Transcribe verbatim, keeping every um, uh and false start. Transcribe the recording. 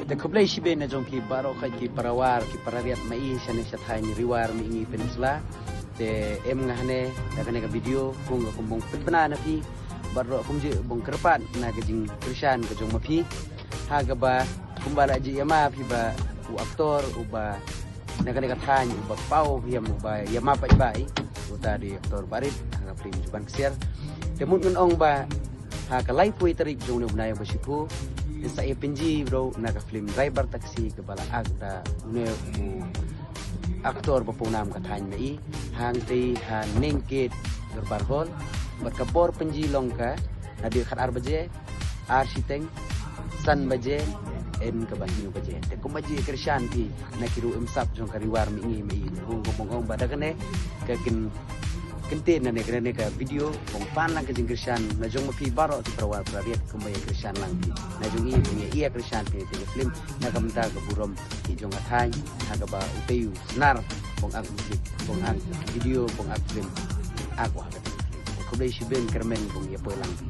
Te khublei shibun na jong ki baroh khat ki parawar ki parariat ma i shane shathaiñ Riwar Mihngi Peninsula. Te em nga hane da kane ka video kong ka kumbong pynbna na phi baroh kumji bong kyrpad na ka jingkyrshan ka jong ma phi. Ha kaba kumba la ji ïa ma phi ba u aktor uba na kane ka thaiñ uba paw hiam uba ïa ma paidbah i uta di aktor barit ha ka film Juban Ksiar. Te mut ngan ong ba ha ka laiphew tarik jong une u bnai ba shiphew ngin sa ïa pynji bro na ka film Driver Taxi kaba la ak da une u aktor ba pawnam ka thaiñ ma i hangtei ha Nengket Durbar Hall. Bad ka bor pynji long ka na dei khat ar baje, ar shiteng, san baje, en kaba hynñiew baje. Te kumba ji kyrshan phi na ki ruh im sap jong ka Riwar Mihngi ma i. Hung ko bong ong ba da kane ka kin kyntin na ne kane ka video bong pan lang ka jingkyrshan na jong ma phi baroh ki parawar parariat kumba ïa kyrshan lang phi na jong i bong ïa ïa kyrshan phi te ka film na ka mynta ka burom ki jong ka thaiñ ha kaba u tei u snar bong ak music bong ak video bong ak film ak wa ka te. Khublei shibun kyrmen bong ïa poi lang phi.